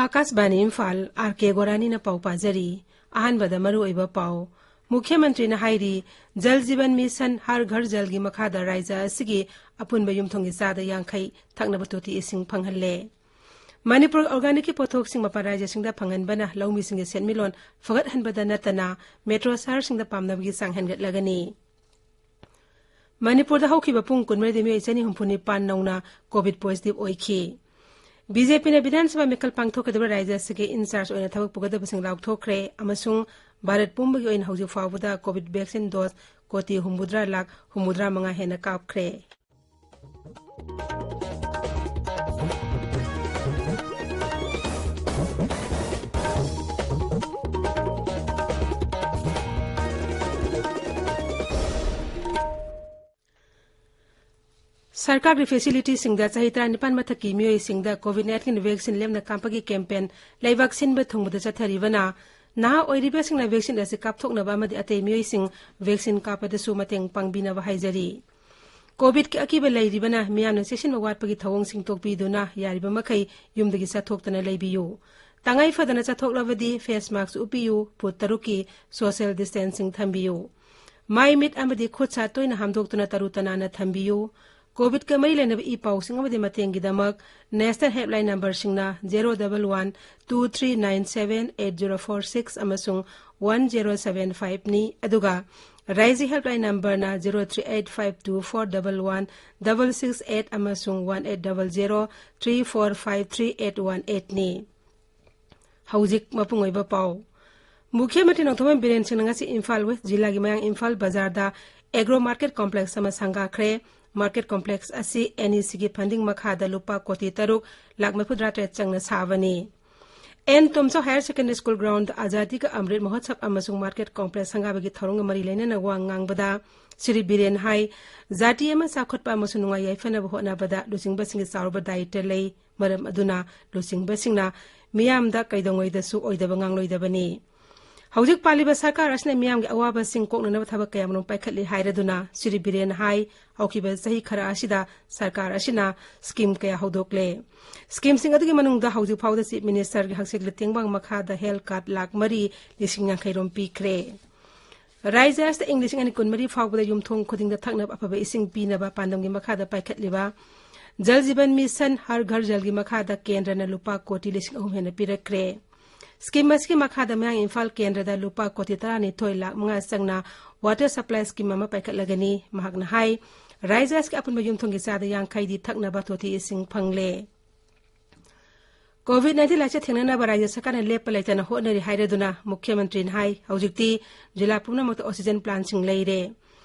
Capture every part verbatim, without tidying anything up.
ꯑꯥꯀꯥꯁꯕꯥꯅꯤ Imphal, R ꯀꯦ ꯒꯣꯔꯥꯅꯤꯅ ꯄꯥꯎ ꯄꯥꯖꯔꯤ꯫ ꯑꯍꯥꯟꯕꯗ ꯃꯔꯨꯑꯣꯏꯕ ꯄꯥꯎ꯫ ꯃꯨꯈ꯭ꯌ ꯃꯟꯇ꯭ꯔꯤꯅ ꯍꯥꯏꯔꯤ, ꯖꯜ ꯖꯤꯕꯟ ꯃꯤꯁꯟ ꯍꯔ ꯘꯔ ꯖꯜꯒꯤ ꯃꯈꯥꯗ ꯔꯥꯏꯖ꯭ꯌ ꯑꯁꯤꯒꯤ ꯑꯄꯨꯟꯕ ꯌꯨꯝꯊꯣꯡꯒꯤ ꯆꯥꯗ ꯌꯥꯡꯈꯩ ꯊꯛꯅꯕ ꯇꯣꯇꯤ ꯏꯁꯤꯡ ꯐꯪꯍꯜꯂꯦ꯫ ꯃꯅꯤꯄꯨꯔ ꯑꯣꯔꯒꯥꯅꯤꯛꯀꯤ ꯄꯣꯠꯊꯣꯛꯁꯤꯡ ꯃꯄꯥꯟ ꯔꯥꯏꯖ꯭ꯌꯁꯤꯡꯗ ꯐꯪꯍꯟꯕꯅ ꯂꯧꯃꯤꯁꯤꯡꯒꯤ ꯁꯦꯟꯃꯤꯠꯂꯣꯟ ꯐꯒꯠꯍꯟꯕꯗ ꯅꯠꯇꯅ ꯃꯦꯇ꯭ꯔꯣ ꯁꯍꯔꯁꯤꯡꯗ ꯄꯥꯝꯅꯕꯒꯤ ꯆꯥꯡ ꯍꯦꯟꯒꯠꯂꯒꯅꯤ꯫ ꯃꯅꯤꯄꯨꯔꯗ ꯍꯧꯈꯤꯕ ꯄꯨꯡ ꯀꯨꯟꯃꯔꯤꯗ ꯃꯤꯑꯣꯏ ꯆꯅꯤ ꯍꯨꯝꯐꯨ ꯅꯤꯄꯥꯟ ꯅꯧꯅ ꯀꯣꯚꯤꯗ ꯄꯣꯖꯤꯇꯤꯚ ꯑꯣꯏꯈꯤ꯫ ꯕꯤ ꯖꯦ ꯄꯤꯅ ꯕꯤꯙꯥꯟ ꯁꯚꯥ ꯃꯤꯈꯜ ꯄꯥꯡꯊꯣꯛꯀꯗꯕ ꯔꯥꯖ꯭ꯌ ꯑꯁꯤꯒꯤ ꯏꯟꯆꯥꯔꯖ ꯑꯣꯏꯅ ꯊꯕꯛ ꯄꯨꯒꯗꯕꯁꯤꯡ ꯂꯥꯎꯊꯣꯛꯈ꯭ꯔꯦ ꯑꯃꯁꯨꯡ ꯚꯥꯔꯠ ꯄꯨꯝꯕꯒꯤ ꯑꯣꯏꯅ ꯍꯧꯖꯤꯛ ꯐꯥꯎꯕꯗ ꯀꯣꯚꯤꯗ ꯚꯦꯛꯁꯤꯟ ꯗꯣꯖ ꯀꯣꯇꯤ ꯍꯨꯝꯐꯨꯇꯔꯥ ꯂꯥꯈ ꯍꯨꯝꯐꯨꯇꯔꯥ ꯃꯉꯥ ꯍꯦꯟꯅ ꯀꯥꯞꯈ꯭ꯔꯦ꯫ ꯁꯔꯀꯥꯔꯒꯤ ꯐꯦꯁꯤꯂꯤꯇꯤꯁꯤꯡꯗ ꯆꯍꯤ ꯇꯔꯥꯅꯤꯄꯥꯟ ꯃꯊꯛꯀꯤ ꯃꯤꯑꯣꯏꯁꯤꯡꯗ ꯀꯣꯚꯤꯗ ꯅꯥꯏꯟꯇꯤꯟ ꯚꯦꯛꯁꯤꯟ ꯂꯦꯝꯅ ꯀꯥꯞꯄꯒꯤ ꯀꯦꯝꯄꯦꯟ ꯂꯩꯕꯥꯛ ꯁꯤꯟꯕ ꯊꯨꯡꯕꯗ ꯆꯠꯊꯔꯤꯕꯅ, ꯅꯍꯥ ꯑꯣꯏꯔꯤꯕꯁꯤꯡꯅ ꯚꯦꯛꯁꯤꯟ ꯑꯁꯤ ꯀꯥꯞꯊꯣꯛꯅꯕ ꯑꯃꯗꯤ ꯑꯇꯩ ꯃꯤꯑꯣꯏꯁꯤꯡ ꯚꯦꯛꯁꯤꯟ ꯀꯥꯞꯄꯗꯁꯨ ꯃꯇꯦꯡ ꯄꯥꯡꯕꯤꯅꯕ ꯍꯥꯏꯖꯔꯤ꯫ ꯀꯣꯚꯤꯗꯀꯤ ꯑꯀꯤꯕ ꯂꯩꯔꯤꯕꯅ ꯃꯤꯌꯥꯝꯅ ꯆꯦꯛꯁꯤꯟꯕ ꯋꯥꯠꯄꯒꯤ ꯊꯧꯑꯣꯡꯁꯤꯡ ꯇꯣꯛꯄꯤꯗꯨꯅ ꯌꯥꯔꯤꯕ ꯃꯈꯩ ꯌꯨꯝꯗꯒꯤ ꯆꯠꯊꯣꯛꯇꯅ ꯂꯩꯕꯤꯌꯨ꯫ ꯇꯉꯥꯏ ꯐꯗꯅ ꯆꯠꯊꯣꯛꯂꯕꯗꯤ ꯐꯦꯁ ꯃꯥꯁꯛ ꯎꯞꯄꯤꯌꯨ, ꯐꯨꯠ ꯇꯔꯨꯛꯀꯤ ꯁꯣꯁꯤꯌꯦꯜ ꯗꯤꯁꯇꯦꯟꯁꯤꯡ ꯊꯝꯕꯤꯌꯨ꯫ ꯃꯥꯏ ꯃꯤꯠ ꯑꯃꯗꯤ ꯈꯨꯠ ꯁꯥ ꯇꯣꯏꯅ ꯍꯥꯝꯗꯣꯛꯇꯨꯅ ꯇꯔꯨ ꯇꯅꯥꯟꯅ ꯊꯝꯕꯤꯌꯨ꯫ ꯀꯣꯚꯤꯗꯀ ꯃꯔꯤ ꯂꯩꯅꯕ ꯏ ꯄꯥꯎꯁꯤꯡ ꯑꯃꯗꯤ ꯃꯇꯦꯡꯒꯤꯗꯃꯛ ꯅꯦꯁꯅꯦꯜ ꯍꯦꯜꯞꯂꯥꯏꯟ ꯅꯝꯕꯔꯁꯤꯡꯅ zero double one two three nine seven eight zero four six ꯑꯃꯁꯨꯡ ꯋꯥꯟ ꯖꯦꯔꯣ ꯁꯚꯦꯟ ꯐꯥꯏꯚꯅꯤ, ꯑꯗꯨꯒ ꯔꯥꯏꯖ꯭ꯌ ꯍꯦꯜꯞꯂꯥꯏꯟ ꯅꯝꯕꯔꯅ zero three eight five two four double one double six eight ꯑꯃꯁꯨꯡ one eight double zero three four five three eight one ꯑꯩꯠꯅꯤ꯫ ꯍꯧꯖꯤꯛ ꯃꯄꯨꯡ ꯑꯣꯏꯕ ꯄꯥꯎ꯫ ꯃꯨꯈ꯭ꯌ ꯃꯟꯇ꯭ꯔꯤ ꯅꯣꯡꯊꯣꯝꯕꯝ ꯕꯤꯔꯦꯟ ꯁꯤꯡꯅ ꯉꯁꯤ ꯏꯝꯐꯥꯜ ꯋꯦꯁ ꯖꯤꯂꯥꯒꯤ ꯃꯌꯥꯡ ꯏꯝꯐꯥꯜ ꯕꯖꯥꯔꯗ ꯑꯦꯒ꯭ꯔꯣ ꯃꯥꯔꯀꯦꯠ ꯀꯣꯝꯄ꯭ꯂꯦꯛꯁ ꯑꯃ ꯁꯪꯒꯥꯈ꯭ꯔꯦ꯫ ꯃꯥꯔꯀꯦꯠ ꯀꯣꯝꯄ꯭ꯂꯦꯛꯁ ꯑꯁꯤ ꯑꯦꯟ ꯏ ꯁꯤꯒꯤ ꯐꯟꯗꯤꯡ ꯃꯈꯥꯗ ꯂꯨꯄꯥ ꯀꯣꯇꯤ ꯇꯔꯨꯛ ꯂꯥꯈ ꯃꯔꯤꯐꯨꯇꯔꯥ ꯇꯔꯦꯠ ꯆꯪꯅ ꯁꯥꯕꯅꯤ꯫ N Tomchou higher secondary school ground ꯑꯖꯥꯗꯤ ꯀ ꯑꯃ꯭ꯔꯤꯠ ꯃꯍꯣꯠꯁꯕ ꯑꯃꯁꯨꯡ ꯃꯥꯔꯀꯦꯠ ꯀꯣꯝꯄ꯭ꯂꯦꯛꯁ ꯁꯪꯒꯥꯕꯒꯤ ꯊꯧꯔꯝꯒ ꯃꯔꯤ ꯂꯩꯅꯅ ꯋꯥ ꯉꯥꯡꯕꯗ ꯁ꯭ꯔꯤ ꯕꯤꯔꯦꯟ ꯍꯥꯏ, ꯖꯥꯇꯤ ꯑꯃ ꯆꯥꯎꯈꯠꯄ ꯑꯃꯁꯨꯡ ꯅꯨꯡꯉꯥꯏ ꯌꯥꯏꯐꯅꯕ ꯍꯣꯠꯅꯕꯗ ꯂꯨꯆꯤꯡꯕꯁꯤꯡꯒꯤ ꯆꯥꯎꯔꯕ ꯗꯥꯌꯤꯠꯇ ꯂꯩ꯫ ꯃꯔꯝ ꯑꯗꯨꯅ ꯂꯨꯆꯤꯡꯕꯁꯤꯡꯅ ꯃꯤꯌꯥꯝꯗ ꯀꯩꯗꯧꯉꯩꯗꯁꯨ ꯑꯣꯏꯗꯕ ꯉꯥꯡꯂꯣꯏꯗꯕꯅꯤ꯫ ꯍꯧꯖꯤꯛ ꯄꯥꯜꯂꯤꯕ ꯁꯔꯀꯥꯔ ꯑꯁꯤꯅ ꯃꯤꯌꯥꯝꯒꯤ ꯑꯋꯥꯕꯁꯤꯡ ꯀꯣꯛꯅꯅꯕ ꯊꯕꯛ ꯀꯌꯥꯃꯔꯨꯝ ꯄꯥꯏꯈꯠꯂꯤ ꯍꯥꯏꯔꯗꯨꯅ ꯁ꯭ꯔꯤ ꯕꯤꯔꯦꯟꯅ ꯍꯥꯏ, ꯍꯧꯈꯤꯕ ꯆꯍꯤ ꯈꯔ ꯑꯁꯤꯗ ꯁꯔꯀꯥꯔ ꯑꯁꯤꯅ ꯁ꯭ꯀꯤꯝ ꯀꯌꯥ ꯍꯧꯗꯣꯛꯂꯦ꯫ ꯁ꯭ꯀꯤꯝꯁꯤꯡ ꯑꯗꯨꯒꯤ ꯃꯅꯨꯡꯗ ꯍꯧꯖꯤꯛ ꯐꯥꯎꯕꯗ ꯆꯤꯐ ꯃꯤꯅꯤꯁꯇꯔꯒꯤ ꯍꯛꯁꯦꯜꯒꯤ ꯇꯦꯡꯕꯥꯡ ꯃꯈꯥꯗ ꯍꯦꯜꯊ ꯀꯥꯔꯗ ꯂꯥꯈ ꯃꯔꯤ ꯂꯤꯁꯤꯡ ꯌꯥꯡꯈꯩ ꯔꯣꯝ ꯄꯤꯈ꯭ꯔꯦ꯫ ꯔꯥꯖ꯭ꯌ ꯑꯁꯤꯗ ꯏꯪ ꯂꯤꯁꯤꯡ ꯑꯅꯤ ꯀꯨꯟꯃꯔꯤ ꯐꯥꯎꯕꯗ ꯌꯨꯝꯊꯣꯡ ꯈꯨꯗꯤꯡꯗ ꯊꯛꯅꯕ ꯑꯐꯕ ꯏꯁꯤꯡ ꯄꯤꯅꯕ ꯄꯥꯟꯗꯝꯒꯤ ꯃꯈꯥꯗ ꯄꯥꯏꯈꯠꯂꯤꯕ ꯖꯜ ꯖꯤꯕꯟ ꯃꯤꯁꯟ ꯍꯔ ꯘꯔ ꯖꯜꯒꯤ ꯃꯈꯥꯗ ꯀꯦꯟꯗ꯭ꯔꯅ ꯂꯨꯄꯥ ꯀꯣꯇꯤ ꯂꯤꯁꯤꯡ ꯑꯍꯨꯝ ꯍꯦꯟꯅ ꯄꯤꯔꯛꯈ꯭ꯔꯦ꯫ ꯁ꯭ꯀꯤꯝ ꯑꯁꯤꯒꯤ ꯃꯈꯥꯗ ꯃꯌꯥꯡ ꯏꯝꯐꯥꯜ ꯀꯦꯟꯗ꯭ꯔꯗ ꯂꯨꯄꯥ ꯀꯣꯇꯤ ꯇꯔꯥꯅꯤꯊꯣꯏ ꯂꯥꯈ ꯃꯉꯥ ꯆꯪꯅ ꯋꯥꯇꯔ ꯁꯄ꯭ꯂꯥꯏ ꯁ꯭ꯀꯤꯝ ꯑꯃ ꯄꯥꯏꯈꯠꯂꯒꯅꯤ꯫ ꯃꯍꯥꯛꯅ ꯍꯥꯏ, ꯔꯥꯖ꯭ꯌ ꯑꯁꯤꯒꯤ ꯑꯄꯨꯟꯕ ꯌꯨꯝꯊꯣꯡꯒꯤ ꯆꯥꯗ ꯌꯥꯡꯈꯩꯗꯤ ꯊꯛꯅꯕ ꯇꯣꯇꯤ ꯏꯁꯤꯡ ꯐꯪꯂꯦ꯫ ꯀꯣꯚꯤꯗ ꯅꯥꯏꯟꯇꯤꯟ ꯂꯥꯏꯆꯠ ꯊꯦꯡꯅꯅꯕ ꯔꯥꯖ꯭ꯌ ꯁꯔꯀꯥꯔꯅ ꯂꯦꯞꯄ ꯂꯩꯇꯅ ꯍꯣꯠꯅꯔꯤ ꯍꯥꯏꯔꯗꯨꯅ ꯃꯨꯈ꯭ꯌ ꯃꯟꯇ꯭ꯔꯤꯅ ꯍꯥꯏ, ꯍꯧꯖꯤꯛꯇꯤ ꯖꯤꯂꯥ ꯄꯨꯝꯅꯃꯛꯇ ꯑꯣꯛꯁꯤꯖꯦꯟ ꯄ꯭ꯂꯥꯟꯁꯤꯡ ꯂꯩꯔꯦ꯫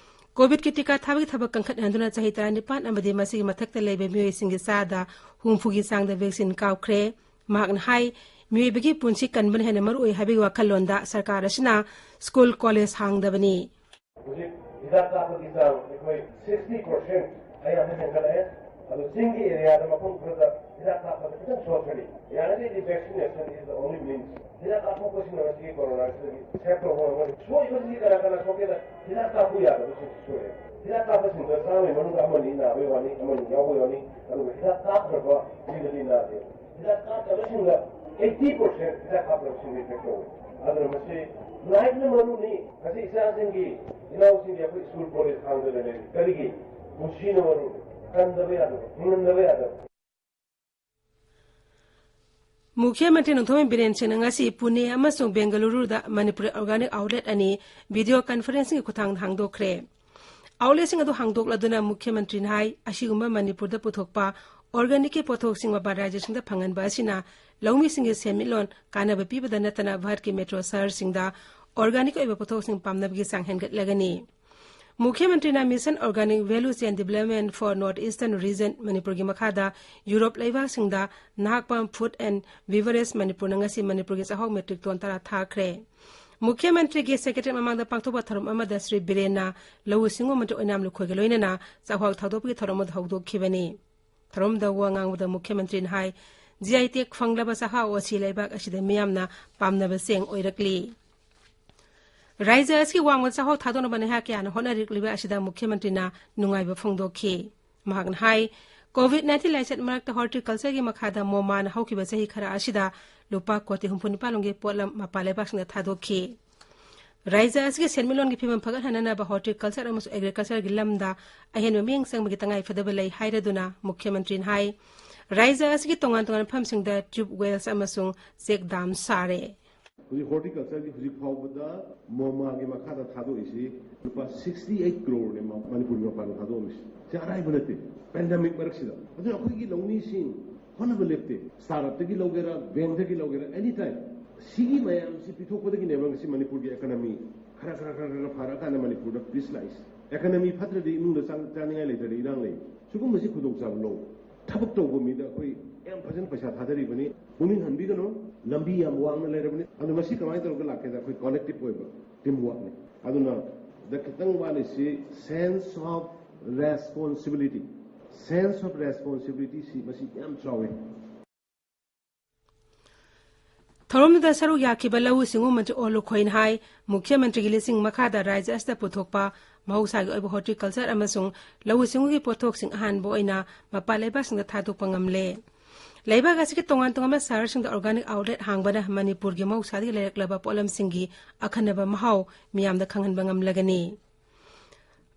ꯀꯣꯚꯤꯗꯀꯤ ꯇꯤꯀꯥ ꯊꯥꯕꯒꯤ ꯊꯕꯛ ꯀꯟꯈꯠꯍꯟꯗꯨꯅ ꯆꯍꯤ ꯇꯔꯥꯅꯤꯄꯥꯟ ꯑꯃꯗꯤ ꯃꯁꯤꯒꯤ ꯃꯊꯛꯇ ꯂꯩꯕ ꯃꯤꯑꯣꯏꯁꯤꯡꯒꯤ ꯆꯥꯗ ꯍꯨꯝꯐꯨꯒꯤ ꯆꯥꯡꯗ ꯚꯦꯛꯁꯤꯟ ꯀꯥꯞꯈ꯭ꯔꯦ꯫ ꯃꯍꯥꯛꯅ ꯍꯥꯏ, ꯃꯤꯑꯣꯏꯕꯒꯤ ꯄꯨꯟꯁꯤ ꯀꯟꯕꯅ ꯍꯦꯟꯅ ꯃꯔꯨꯑꯣꯏ ꯍꯥꯏꯕꯒꯤ ꯋꯥꯈꯜꯂꯣꯟꯗ ꯁꯔꯀꯥꯔ ꯑꯁꯤꯅ ꯁ꯭ꯀꯨꯜ ꯀꯣꯂꯦꯖ ꯍꯥꯡꯗꯕꯅꯤ꯫ ꯍꯧꯖꯤꯛ ꯍꯤꯗꯥꯛ ꯀꯥꯞꯄꯒꯤ ꯆꯥꯡ ꯑꯩꯈꯣꯏ sixty percent ꯑꯌꯥꯝꯕ ꯍꯦꯟꯒꯠꯂꯛꯑꯦ꯫ ꯑꯗꯣ ꯆꯤꯡꯒꯤ ꯑꯦꯔꯤꯌꯥꯗ ꯃꯐꯝ ꯈꯔꯗ ꯍꯤꯗꯥꯛ ꯀꯥꯞꯄꯗ ꯈꯤꯇꯪ ꯁꯣꯠꯊꯔꯤ꯫ ꯌꯥꯔꯤꯉꯩꯗꯤ vaccination is the only means꯫ ꯍꯤꯗꯥꯛ ꯀꯥꯞꯊꯣꯛꯄꯁꯤꯅ ꯃꯁꯤꯒꯤ ꯀꯣꯔꯣꯅꯥꯁꯤꯗꯒꯤ ꯁꯦꯞ ꯇꯧꯕ ꯉꯝꯒꯅꯤ꯫ ꯁꯣꯏꯕꯁꯤꯗꯤ ꯀꯅꯥ ꯀꯅꯥ ꯁꯣꯛꯀꯦꯗ ꯍꯤꯗꯥꯛ ꯀꯥꯞꯄ ꯌꯥꯗꯕꯁꯤꯡꯁꯨ ꯁꯣꯏꯔꯦ꯫ ꯍꯤꯗꯥꯛ ꯀꯥꯞꯄꯁꯤꯡꯗ ꯆꯥꯝꯃꯒꯤ ꯃꯅꯨꯡꯗ ꯑꯃꯅꯤ ꯅꯥꯕ ꯌꯥꯎꯔꯅꯤ, ꯑꯃꯅꯤ ꯌꯥꯎꯕ ꯌꯥꯎꯔꯅꯤ꯫ ꯑꯗꯨꯒ ꯍꯤꯗꯥꯛ ꯀꯥꯞꯇ꯭ꯔꯕ ꯃꯤꯗꯗꯤ ꯅꯥꯗꯦ꯫ ꯍꯤꯗꯥꯛ ꯀꯥꯞꯇꯕꯁꯤꯡꯗ eighty percent ꯍꯤꯗꯥꯛ ꯀꯥꯞꯇꯕꯁꯤꯡꯗ effect ꯇꯧꯋꯤ꯫ ꯑꯗꯨꯅ ꯃꯁꯤ ꯂꯥꯏꯐꯅ ꯃꯔꯨꯅꯤ꯫ ꯉꯁꯤ ꯏꯆꯥꯁꯤꯡꯒꯤ, ꯏꯅꯥꯎꯁꯤꯡꯒꯤ ꯑꯩꯈꯣꯏ ꯁ꯭ꯀꯨꯜ ꯀꯣꯂꯦꯖ ꯍꯥꯡꯗꯅ ꯂꯩꯔꯤ꯫ ꯀꯔꯤꯒꯤ? ꯄꯨꯟꯁꯤꯅ ꯃꯔꯨꯅꯤ꯫ ꯀꯟꯗꯕ ꯌꯥꯗꯕ, ꯍꯤꯡꯍꯟꯗꯕ ꯌꯥꯗꯕ꯫ ꯃꯨꯈ꯭ꯌ ꯃꯟꯇ꯭ꯔꯤ ꯅꯣꯡꯊꯣꯝꯕꯝ ꯕꯤꯔꯦꯟ ꯁꯤꯡꯅ ꯉꯁꯤ ꯄꯨꯅꯦ ꯑꯃꯁꯨꯡ ꯕꯦꯡꯒꯂꯨꯔꯨꯗ ꯃꯅꯤꯄꯨꯔꯤ organic outlet ꯑꯅꯤ video conferencingꯒꯤ ꯈꯨꯠꯊꯥꯡꯗ ꯍꯥꯡꯗꯣꯛꯈ꯭ꯔꯦ꯫ Outletꯁꯤꯡ ꯑꯗꯨ ꯍꯥꯡꯗꯣꯛꯂꯗꯨꯅ ꯃꯨꯈ꯭ꯌ ꯃꯟꯇ꯭ꯔꯤꯅ ꯍꯥꯏ, ꯑꯁꯤꯒꯨꯝꯕ ꯃꯅꯤꯄꯨꯔꯗ ꯄꯨꯊꯣꯛꯄ organicꯀꯤ ꯄꯣꯠꯊꯣꯛꯁꯤꯡ ꯃꯄꯥꯟ ꯔꯥꯖ꯭ꯌꯁꯤꯡꯗ ꯐꯪꯍꯟꯕ ꯑꯁꯤꯅ ꯂꯧꯃꯤꯁꯤꯡꯒꯤ ꯁꯦꯟꯃꯤꯠꯂꯣꯟ ꯀꯥꯟꯅꯕ ꯄꯤꯕꯗ ꯅꯠꯇꯅ ꯚꯥꯔꯠꯀꯤ metro ꯁꯍꯔꯁꯤꯡꯗ organic ꯑꯣꯏꯕ ꯄꯣꯠꯊꯣꯛꯁꯤꯡ ꯄꯥꯝꯅꯕꯒꯤ ꯆꯥꯡ ꯍꯦꯟꯒꯠꯂꯒꯅꯤ꯫ ꯃꯨꯈ꯭ꯌ ꯃꯟꯇ꯭ꯔꯤꯅ Mission Organic Value Chain Development for North Eastern Region ꯃꯅꯤꯄꯨꯔꯒꯤ ꯃꯈꯥꯗ Europe ꯂꯩꯕꯥꯛꯁꯤꯡꯗ Nahakpam Food and Beverage ꯃꯅꯤꯄꯨꯔꯅ ꯉꯁꯤ ꯃꯅꯤꯄꯨꯔꯒꯤ ꯆꯥꯛꯍꯥꯎ metric ton ꯇꯔꯥ ꯊꯥꯈ꯭ꯔꯦ꯫ ꯃꯨꯈ꯭ꯌ ꯃꯟꯇ꯭ꯔꯤꯒꯤ secretariat ꯃꯃꯥꯡꯗ ꯄꯥꯡꯊꯣꯛꯄ ꯊꯧꯔꯝ ꯑꯃꯗ ꯁ꯭ꯔꯤ ꯕꯤꯔꯦꯟꯅ ꯂꯧꯎ ꯁꯤꯡꯎ ꯃꯟꯇ꯭ꯔꯤ ꯑꯣꯏꯅꯥꯝ ꯂꯨꯈꯣꯏꯒ ꯂꯣꯏꯅꯅ ꯆꯥꯛꯍꯥꯎ ꯊꯥꯗꯣꯛꯄꯒꯤ ꯊꯧꯔꯝ ꯑꯗꯨ ꯍꯧꯗꯣꯛꯈꯤꯕꯅꯤ꯫ ꯊꯧꯔꯝꯗ ꯋꯥ ꯉꯥꯡꯕꯗ ꯃꯨꯈ꯭ꯌ ꯃꯟꯇ꯭ꯔꯤꯅ ꯍꯥꯏ, G I tag ꯐꯪꯂꯕ ꯆꯥꯛꯍꯥꯎ ꯑꯁꯤ ꯂꯩꯕꯥꯛ ꯑꯁꯤꯗ ꯃꯤꯌꯥꯝꯅ ꯄꯥꯝꯅꯕ ꯆꯦꯡ ꯑꯣꯏꯔꯛꯂꯤ꯫ ꯔꯥꯏꯖ꯭ꯌ ꯑꯁꯤꯒꯤ ꯋꯥꯡꯃ ꯆꯥꯛꯍꯥꯎ ꯊꯥꯗꯣꯛꯅꯕ ꯅꯍꯥ ꯀꯌꯥꯅ ꯍꯣꯠꯅꯔꯤꯛꯂꯤꯕ ꯑꯁꯤꯗ ꯃꯨꯈ꯭ꯌ ꯃꯟꯇ꯭ꯔꯤꯅ ꯅꯨꯡꯉꯥꯏꯕ ꯐꯣꯡꯗꯣꯛꯈꯤ꯫ ꯃꯍꯥꯛꯅ ꯍꯥꯏ, ꯀꯣꯚꯤꯗ ꯅꯥꯏꯟꯇꯤꯟ ꯂꯥꯏꯆꯠ ꯃꯔꯛꯇ ꯍꯣꯔꯇꯤꯀꯜꯆꯔꯒꯤ ꯃꯈꯥꯗ ꯃꯣꯃꯥꯅ ꯍꯧꯈꯤꯕ ꯆꯍꯤ ꯈꯔ ꯑꯁꯤꯗ ꯂꯨꯄꯥ ꯀꯣꯇꯤ ꯍꯨꯝꯐꯨ ꯅꯤꯄꯥꯟ ꯂꯣꯝꯒꯤ ꯄꯣꯠꯂꯝ ꯃꯄꯥꯟ ꯂꯩꯕꯥꯛꯁꯤꯡꯗ ꯊꯥꯗꯣꯛꯈꯤ꯫ ꯔꯥꯏꯖ꯭ꯌ ꯑꯁꯤꯒꯤ ꯁꯦꯟꯃꯤꯠꯂꯣꯟꯒꯤ ꯐꯤꯕꯝ ꯐꯒꯠꯍꯟꯅꯅꯕ ꯍꯣꯔꯇꯤꯀꯜꯆꯔ ꯑꯃꯁꯨꯡ ꯑꯦꯒ꯭ꯔꯤꯀꯜꯆꯔꯒꯤ ꯂꯝꯗ ꯑꯍꯦꯟꯕ ꯃꯤꯠꯌꯦꯡ ꯆꯪꯕꯒꯤ ꯇꯉꯥꯏꯐꯗꯕ ꯂꯩ ꯍꯥꯏꯔꯗꯨꯅ ꯃꯨꯈ꯭ꯌ ꯃꯟꯇ꯭ꯔꯤꯅ ꯍꯥꯏ, ꯔꯥꯏꯖ꯭ꯌ ꯑꯁꯤꯒꯤ ꯇꯣꯉꯥꯟ ꯇꯣꯉꯥꯟꯕ ꯃꯐꯝꯁꯤꯡꯗ ꯇ꯭ꯌꯨꯕ ꯋꯦꯜꯁ ꯑꯃꯁꯨꯡ ꯆꯦꯛ ꯗꯥꯝ ꯁꯥꯔꯦ꯫ ꯍꯧꯖꯤꯛ ꯍꯣꯔꯇꯤꯀꯜꯆꯔꯒꯤ ꯍꯧꯖꯤꯛ ꯐꯥꯎꯕꯗ ꯃꯣꯃꯥꯒꯤ ꯃꯈꯥꯗ ꯊꯥꯗꯣꯛꯏꯁꯤ ꯂꯨꯄꯥ sixty eight crore ꯅꯦ ꯃ-, ꯃꯅꯤꯄꯨꯔꯒꯤ ꯃꯄꯥꯟꯗ ꯊꯥꯗꯣꯛꯑꯝꯃꯤꯁꯤ꯫ ꯁꯤ ꯑꯔꯥꯏꯕ ꯅꯠꯇꯦ꯫ ꯄꯦꯟꯗꯦꯃꯤꯛ ꯃꯔꯛꯁꯤꯗ꯫ ꯑꯗꯨꯅ ꯑꯩꯈꯣꯏꯒꯤ ꯂꯧꯃꯤꯁꯤꯡ ꯍꯣꯠꯅꯕ ꯂꯦꯞꯇꯦ꯫ ꯁ꯭ꯇꯥꯔꯠꯑꯞꯇꯒꯤ ꯂꯧꯒꯦꯔꯥ, ꯕꯦꯡꯛꯇꯒꯤ ꯂꯧꯒꯦꯔꯥ, ꯑꯦꯅꯤ ꯇꯥꯏꯝ꯫ ꯁꯤꯒꯤ ꯃꯌꯥꯝꯁꯤ ꯄꯤꯊꯣꯛꯄꯗꯒꯤꯅꯦꯕ ꯉꯁꯤ ꯃꯅꯤꯄꯨꯔꯒꯤ ꯏꯀꯣꯅꯣꯃꯤ ꯈꯔ, ꯈꯔ, ꯈꯔ, ꯈꯔ ꯐꯔꯀꯥꯟꯗ ꯃꯅꯤꯄꯨꯔꯗ ꯄꯤꯁ ꯂꯥꯛꯏꯁꯤ꯫ ꯏꯀꯣꯅꯣꯃꯤ ꯐꯠꯇ꯭ꯔꯗꯤ ꯏꯃꯨꯡꯗ ꯆꯥ-, ꯆꯥꯅꯤꯡꯉꯥꯏ ꯂꯩꯇ꯭ꯔꯗꯤ ꯏꯔꯥꯡ ꯂꯩ꯫ ꯁꯤꯒꯨꯝꯕꯁꯤ ꯈꯨꯗꯣꯡꯆꯥꯕ ꯂꯧ꯫ ꯊꯕꯛ ꯇꯧꯕ ꯃꯤꯗ ꯑꯩꯈꯣꯏ ꯌꯥꯝ ꯐꯖꯅ ꯄꯩꯁꯥ ꯊꯥꯗꯔꯤꯕꯅꯤ꯫ ꯄꯨꯛꯅꯤꯡ ꯍꯟꯕꯤꯒꯅꯨ꯫ ꯂꯝꯕꯤ ꯌꯥꯝ ꯋꯥꯡꯅ ꯂꯩꯔꯕꯅꯤ꯫ ꯑꯗꯨ ꯃꯁꯤ ꯀꯃꯥꯏꯅ ꯇꯧꯔꯒ ꯂꯥꯛꯀꯦꯗ ꯑꯩꯈꯣꯏ ꯀꯣꯂꯦꯛꯇꯤꯚ ꯑꯣꯏꯕ ꯇꯤꯝ ꯋꯥꯔꯛꯅꯤ꯫ ꯑꯗꯨꯅ ꯗ ꯈꯤꯇꯪ ꯋꯥꯠꯂꯤꯁꯤ sense of responsibility꯫ Sense of responsibility ꯁꯤ ꯃꯁꯤ ꯌꯥꯝ ꯆꯥꯎꯋꯤ꯫ ꯊꯧꯔꯝꯗꯨꯗ ꯁꯔꯨꯛ ꯌꯥꯈꯤꯕ ꯂꯧꯎ ꯁꯤꯡꯎ ꯃꯟꯇ꯭ꯔꯤ ꯑꯣ ꯂꯨꯈꯣꯏꯅ ꯍꯥꯏ, ꯃꯨꯈ꯭ꯌ ꯃꯟꯇ꯭ꯔꯤꯒꯤ ꯂꯤꯁꯤꯡ ꯃꯈꯥꯗ ꯔꯥꯏꯖ꯭ꯌ ꯑꯁꯤꯗ ꯄꯨꯊꯣꯛꯄ ꯃꯍꯧꯁꯥꯒꯤ ꯑꯣꯏꯕ ꯍꯣꯔꯇꯤꯀꯜꯆꯔ ꯑꯃꯁꯨꯡ ꯂꯧꯎ ꯁꯤꯡꯎꯒꯤ ꯄꯣꯠꯊꯣꯛꯁꯤꯡ ꯑꯍꯥꯟꯕ ꯑꯣꯏꯅ ꯃꯄꯥꯟ ꯂꯩꯕꯥꯛꯁꯤꯡꯗ ꯊꯥꯗꯣꯛꯄ ꯉꯝꯂꯦ꯫ ꯂꯩꯕꯥꯛ ꯑꯁꯤꯒꯤ ꯇꯣꯉꯥꯟ ꯇꯣꯉꯥꯟꯕ ꯁꯍꯔꯁꯤꯡꯗ ꯑꯣꯔꯒꯥꯅꯤꯛ ꯑꯥꯎꯠꯂꯦꯠ ꯍꯥꯡꯕꯅ ꯃꯅꯤꯄꯨꯔꯒꯤ ꯃꯍꯧꯁꯥꯗꯒꯤ ꯂꯩꯔꯛꯂꯕ ꯄꯣꯠꯂꯝꯁꯤꯡꯒꯤ ꯑꯈꯟꯅꯕ ꯃꯍꯥꯎ ꯃꯤꯌꯥꯝꯗ ꯈꯪꯍꯟꯕ ꯉꯝꯂꯒꯅꯤ꯫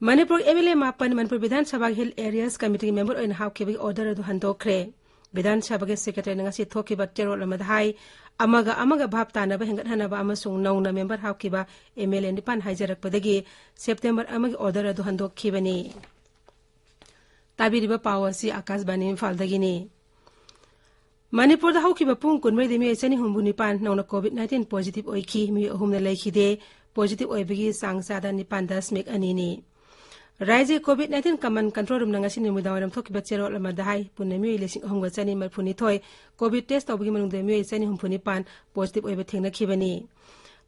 ꯃꯅꯤꯄꯨꯔ ꯑꯦꯝ ꯑꯦꯜ ꯑꯦ ꯃꯥꯄꯟ ꯃꯅꯤꯄꯨꯔ ꯕꯤꯙꯥꯟ ꯁꯚꯥꯒꯤ ꯍꯤꯜ ꯑꯦꯔꯤꯌꯥꯁ ꯀꯃꯤꯇꯤꯒꯤ ꯃꯦꯝꯕꯔ ꯑꯣꯏꯅ ꯍꯥꯞꯈꯤꯕꯒꯤ ꯑꯣꯔꯗꯔ ꯑꯗꯨ ꯍꯟꯗꯣꯛꯈ꯭ꯔꯦ꯫ ꯕꯤꯙꯥꯟ ꯁꯚꯥꯒꯤ ꯁꯦꯀ꯭ꯔꯦꯇꯔꯤꯅ ꯉꯁꯤ ꯊꯣꯛꯈꯤꯕ ꯆꯦꯔꯣꯜ ꯑꯃꯗ ꯍꯥꯏ, ꯑꯃꯒ ꯑꯃꯒ ꯚꯥꯞ ꯇꯥꯅꯕ ꯍꯦꯟꯒꯠꯍꯟꯅꯕ ꯑꯃꯁꯨꯡ ꯅꯧꯅ ꯃꯦꯝꯕꯔ ꯍꯥꯞꯈꯤꯕ ꯑꯦꯝ ꯑꯦꯜ ꯑꯦ ꯅꯤꯄꯥꯟ ꯍꯥꯏꯖꯔꯛꯄꯗꯒꯤ ꯁꯦꯞꯇꯦꯝꯕꯔ ꯑꯃꯒꯤ ꯑꯣꯔꯗꯔ ꯑꯗꯨ ꯍꯟꯗꯣꯛꯈꯤꯕꯅꯤ꯫ ꯇꯥꯕꯤꯔꯤꯕ ꯄꯥꯎ ꯑꯁꯤ ꯑꯥꯀꯥꯁꯕꯥꯅꯤ ꯏꯝꯐꯥꯜꯗꯒꯤꯅꯤ꯫ ꯃꯅꯤꯄꯨꯔꯗ ꯍꯧꯈꯤꯕ ꯄꯨꯡ ꯀꯨꯟꯃꯔꯤꯗꯤ ꯃꯤꯑꯣꯏ ꯆꯅꯤ ꯍꯨꯝꯐꯨ ꯅꯤꯄꯥꯟ ꯅꯧꯅ ꯀꯣꯚꯤꯗ ꯅꯥꯏꯟꯇꯤꯟ ꯄꯣꯖꯤꯇꯤꯚ ꯑꯣꯏꯈꯤ꯫ ꯃꯤꯑꯣꯏ ꯑꯍꯨꯝꯅ ꯂꯩꯈꯤꯗꯦ꯫ ꯄꯣꯖꯤꯇꯤꯚ ꯑꯣꯏꯕꯒꯤ ꯆꯥꯡ ꯆꯥꯗ ꯅꯤꯄꯥꯟ ꯗꯁꯃꯤꯛ ꯑꯅꯤꯅꯤ꯫ ꯔꯥꯏꯖ꯭ꯌ ꯀꯣꯚꯤꯗ ꯅꯥꯏꯟꯇꯤꯟ ꯀꯃꯥꯟ ꯀꯟꯇ꯭ꯔꯣꯜ ꯔꯨꯝꯅ ꯉꯁꯤ ꯅꯨꯃꯤꯗꯥꯡꯋꯥꯏꯔꯝ ꯊꯣꯛꯈꯤꯕ ꯆꯦꯔꯣꯜ ꯑꯃꯗ ꯍꯥꯏ, ꯄꯨꯟꯅ ꯃꯤꯑꯣꯏ ꯂꯤꯁꯤꯡ ꯑꯍꯨꯝꯒ ꯆꯅꯤ ꯃꯔꯤꯐꯨꯅꯤꯊꯣꯏ ꯀꯣꯚꯤꯗ ꯇꯦꯁ ꯇꯧꯕꯒꯤ ꯃꯅꯨꯡꯗ ꯃꯤꯑꯣꯏ ꯆꯅꯤ ꯍꯨꯝꯐꯨ ꯅꯤꯄꯥꯟ ꯄꯣꯖꯤꯇꯤꯚ ꯑꯣꯏꯕ ꯊꯦꯡꯅꯈꯤꯕꯅꯤ꯫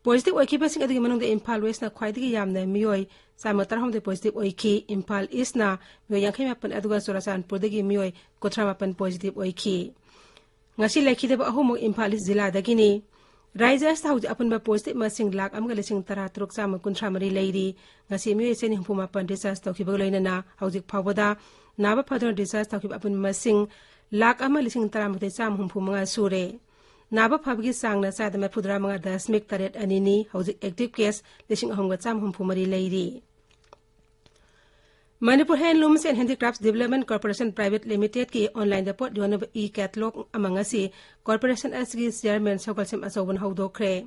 ꯄꯣꯖꯤꯇꯤꯚ ꯑꯣꯏꯈꯤꯕꯁꯤꯡ ꯑꯗꯨꯒꯤ ꯃꯅꯨꯡꯗ ꯏꯝꯐꯥꯜ ꯋꯦꯁꯅ ꯈ꯭ꯋꯥꯏꯗꯒꯤ ꯌꯥꯝꯅ ꯃꯤꯑꯣꯏ ꯆꯥꯝꯃ ꯇꯔꯥꯍꯨꯝꯗꯣꯏ ꯄꯣꯖꯤꯇꯤꯚ ꯑꯣꯏꯈꯤ꯫ ꯏꯝꯐꯥꯜ ꯏꯁꯅ ꯃꯤꯑꯣꯏ ꯌꯥꯡꯈꯩ ꯃꯥꯄꯟ, ꯑꯗꯨꯒ ꯆꯨꯔꯥꯆꯥꯟꯄꯨꯔꯗꯒꯤ ꯃꯤꯑꯣꯏ ꯀꯨꯟꯊ꯭ꯔꯥ ꯃꯥꯄꯟ ꯄꯣꯖꯤꯇꯤꯚ ꯑꯣꯏꯈꯤ꯫ ꯉꯁꯤ ꯂꯩꯈꯤꯗꯕ ꯑꯍꯨꯝꯃꯛ ꯏꯝꯐꯥꯜ ꯏꯁ ꯖꯤꯂꯥꯗꯒꯤꯅꯤ꯫ ꯔꯥꯏꯖ꯭ꯌ ꯑꯁꯤꯗ ꯍꯧꯖꯤꯛ ꯑꯄꯨꯟꯕ positive ꯃꯁꯤꯡ ꯂꯥꯈ ꯑꯃꯒ ꯂꯤꯁꯤꯡ ꯇꯔꯥ ꯇꯔꯨꯛ ꯆꯥꯝꯃ ꯀꯨꯟꯊ꯭ꯔꯥ ꯃꯔꯤ ꯂꯩꯔꯤ꯫ ꯉꯁꯤ ꯃꯤꯑꯣꯏ ꯆꯅꯤ ꯍꯨꯝꯐꯨ ꯃꯥꯄꯟ discharge ꯇꯧꯈꯤꯕꯒ ꯂꯣꯏꯅꯅ ꯍꯧꯖꯤꯛ ꯐꯥꯎꯕꯗ ꯅꯥꯕ ꯐꯗꯨꯅ discharge ꯇꯧꯈꯤꯕ ꯑꯄꯨꯟꯕ ꯃꯁꯤꯡ ꯂꯥꯈ ꯑꯃ ꯂꯤꯁꯤꯡ ꯇꯔꯥꯃꯥꯊꯣꯏ ꯆꯥꯝꯃ ꯍꯨꯝꯐꯨ ꯃꯉꯥ ꯁꯨꯔꯦ꯫ ꯅꯥꯕ ꯐꯕꯒꯤ ꯆꯥꯡꯅ ꯆꯥꯗ ꯃꯔꯤꯐꯨꯇꯔꯥ ꯃꯉꯥ ꯗꯁꯃꯤꯛ ꯇꯔꯦꯠ ꯑꯅꯤꯅꯤ꯫ ꯍꯧꯖꯤꯛ active case ꯂꯤꯁꯤꯡ ꯑꯍꯨꯝꯒ ꯆꯥꯝꯃ ꯍꯨꯝꯐꯨ ꯃꯔꯤ ꯂꯩꯔꯤ꯫ Manipur Handlooms and Handicrafts Development Corporation Private Limited ꯀꯤ online ꯗ ꯄꯣꯠ ꯌꯣꯟꯅꯕ e-catalog ꯑꯃ ꯉꯁꯤ corporation ꯑꯁꯤꯒꯤ chairman ꯁꯧꯒꯠꯁꯦꯝ ꯑꯆꯧꯕꯅ ꯍꯧꯗꯣꯛꯈ꯭ꯔꯦ꯫